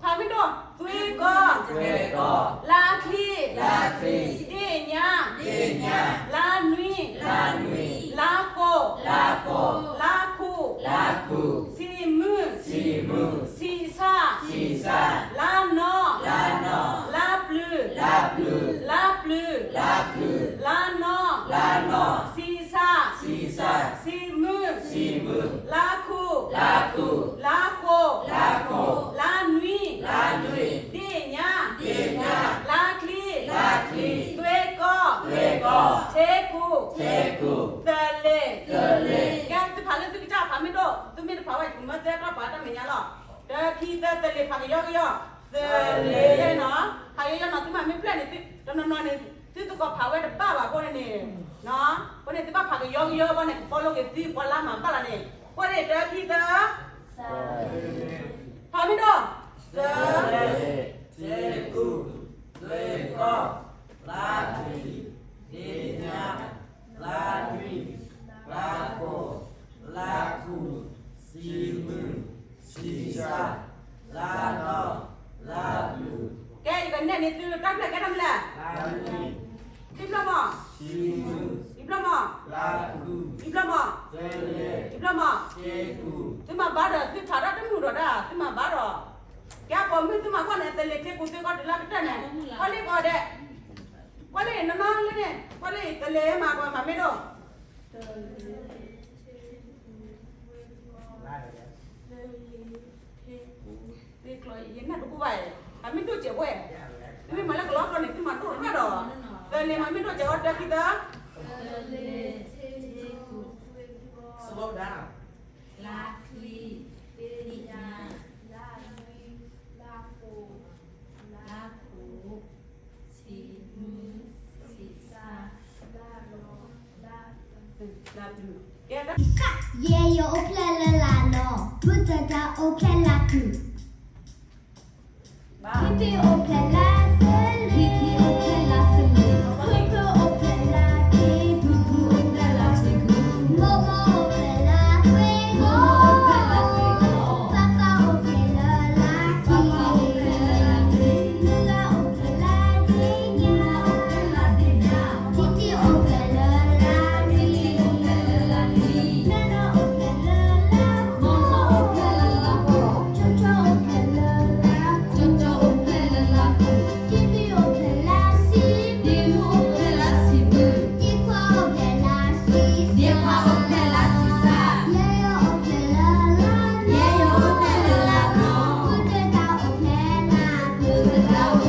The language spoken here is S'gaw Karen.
ဖးမ့ၢ်ဒိၣ်, သွ့ကီၢ်, သွ့ကီၢ်, လါချံ, လါချံ, ဒ့ၣ်ညါ, ဒ့ၣ်ညါ, လါနွံ, လါနွံ, လါဃိး, လါဃိး, လါခူး, လါခူး, ဆံးမုၢ်, ဆံးမုၢ်, ဆံးဆၣ်, ဆံးဆၣ်, လါနီၤ, လါနီၤ, လါပျုၤ, လါပျုၤ, လါပျုၤ, လါပျုၤ, လါနီၤ, လါနီၤ, ဆံးဆၣ်, ဆံးဆၣ်, ဆံးမုၢ်, ဆံးမုၢ်, လါခူး, လါခူး, လါဃိး, လါဃိး, လါနွံ, လါနွံ, ဒ့ၣ်ညါ, ဒ့ၣ်ညါ, လါချံ, လါချံ, သွ့ကီၢ်, သွ့ကီၢ်, ဆ့ကူၣ်, ဆ့ကူၣ်, သလ့ၤ, သလ့ၤ, ကဲ သုဖးလၢသုကစၢ်ဖးမ့ၢ်ဒိၣ်, သုမ့ၢ်တဖးဝဲ ယကမၢသၢတၢ်ပှၤတၢ်မဲာ်ညါလီၤ. တၢ ခံ သၢ, သလ့ၤ ဖးကယီကယီ, သလ့ၤနီၤ, ဖးကယီကယီနီၤ, သုမၤမ့ၢ်ဖျဲၣ်န့ၣ် တနီၤနီၤန့ၣ် သုသကိးဖးဝဲတဘၣ်ဘၣ်အဃိန့ၣ်န့ၣ်, အဃိန့ၣ် သုဘၣ်ဖးကယီကယီဘၣ်န့ၣ် ကfollowက့ၤသုပှၤလၢမၤဘၣ်လီၤန့ၣ်, အဃိန့ၣ် တၢ ခံ သၢ ဖးမ့ၢ်ဒိၣ်, သ သလ့ၤ, ဆ့ကူၣ်, သွ့ကီၢ်, လါချံ, ဒ့ၣ်ညါ, လါနွံ, လါဃိး, လါခူး, ဆံးမုၢ်, ဆံးဆၣ်, လါနီၤ, လါပျုၤ, ကဲ ယကနဲၣ်န့ၢ်သု တၢ်ဖျၢၣ်ကဲထီၣ်မနုၤလဲၣ်, တဘျီမး, တဘျီမး, တဘျီမး, တဘျီမး, သုမၤဘၣ်ဒီး သုဖးထီၣ်တမုာ်ဒီးတၢ် သုမၤဘၣ်ဒီး, ကဲ ပိာ်မုၣ် သုမၤကွၢ်န့ၣ် သလ့ၤ ဆ့ကူၣ် သွ့ကီၢ် တုၤလၢကတၢၢ်န့ၣ်, ကွၢ်လံ ကီးဒဲး, ကွၢ်လံ နီၢ်နီၢ်လၢန့ၣ် ကွၢ်လံ သလ့ၤမၤကွၢ် ဖးမ့ၢ်ဒိၣ် သ့ကျီ ယနၢ်တပူၤဘၣ်, အမ့ၢ်ဒိၣ်စဲးဝဲ, သုမ့ၢ်မၤလၢကလီကလီန့ၣ် သုမၤဒိၣ်တဖၣ်ဒီး, သလ့ၤမၤမ့ၢ်ဒိၣ်စဲးဝဲ တၢ ခံ သၢ, သလ့ၤ, ဆ့ကူၣ်, သွ့ကီၢ်, လါချံ, ဒ့ၣ်ညါ, လါနွံ, လါဃိး, လါခူး, ဆံးမုၢ်, ဆံးဆၣ်, လါနီၤ, လါပျုၤ, လါပျုၤ, ကဲ ယဲယအိၣ်ဖျဲၣ်လၢလါနီၤ, ဖုတဒါအိၣ်ဖျဲၣ်လါကုၢ်, ဖံဖံအိၣ်ဖျဲၣ်လါသလ့ၤ, ဖံဖံအိၣ်ဖျဲၣ်လါချံ, ဖုဖုအိၣ်ဖျဲၣ်လါဆ့ကူၣ်, မိၢ်မိၢ်အိၣ်ဖျဲၣ်လါသွ့ကီၢ်, ပၢ်ပၢ်အိၣ်ဖျဲၣ်လၢလါချံ, မုၢ်ဂၤအိၣ်ဖျဲၣ်လါဒ့ၣ်ညါ, တံတံအိၣ်ဖျဲၣ်လၢလါနွံ, နီၢ်နီၢ်အိၣ်ဖျဲၣ်လၢလါဃိး, ဆိဆိအိၣ်ဖျဲၣ်လၢလါဃိး, ဆိဆိအိၣ်ဖျဲၣ်လၢလါဃိး, ဒ့မုၢ်အိၣ်ဖျဲၣ်လါဆံ, ဒ့မုၢ်အိၣ်ဖျဲၣ်လါဆံမုၢ်, ဒ့ခွါအိၣ်ဖျဲၣ်လါဆံ, ဒ့ခွါအိၣ်ဖျဲၣ်လါဆံဆၣ်, ယဲယအိၣ်ဖျဲၣ်လၢလါ, ယဲယအိၣ်ဖျဲၣ်လၢလါနီၤ, ဖုတဒါအိၣ်ဖျဲၣ်လါ, ဖုတဒါအိၣ်